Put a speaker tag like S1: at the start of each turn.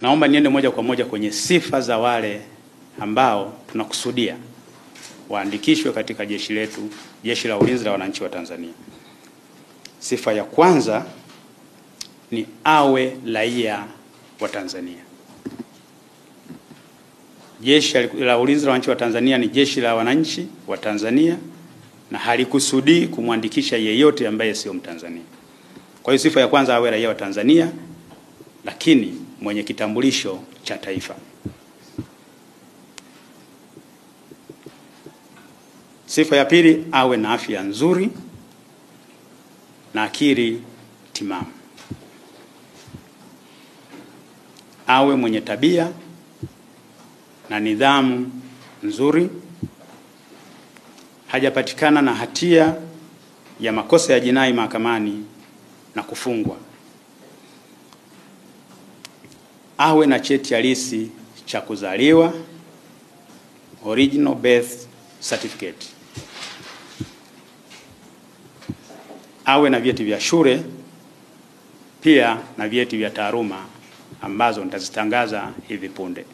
S1: Naomba niende moja kwa moja kwenye sifa za wale ambao tunakusudia waandikishwe katika jeshi letu, Jeshi la Ulinzi la Wananchi wa Tanzania. Sifa ya kwanza ni awe raia wa Tanzania. Jeshi la Ulinzi la Wananchi wa Tanzania ni jeshi la wananchi wa Tanzania na halikusudii kumwandikisha yeyote ambaye sio Mtanzania. Kwa hiyo sifa ya kwanza awe raia wa Tanzania, lakini mwenye kitambulisho cha taifa. Sifa ya pili, awe na afya nzuri na akili timamu. Awe mwenye tabia na nidhamu nzuri. Hajapatikana na hatia ya makosa ya jinai mahakamani na kufungwa. Awe na cheti halisi cha kuzaliwa, original birth certificate. Awe na vyeti vya shule pia na vyeti vya taaluma ambazo nitazitangaza hivi punde.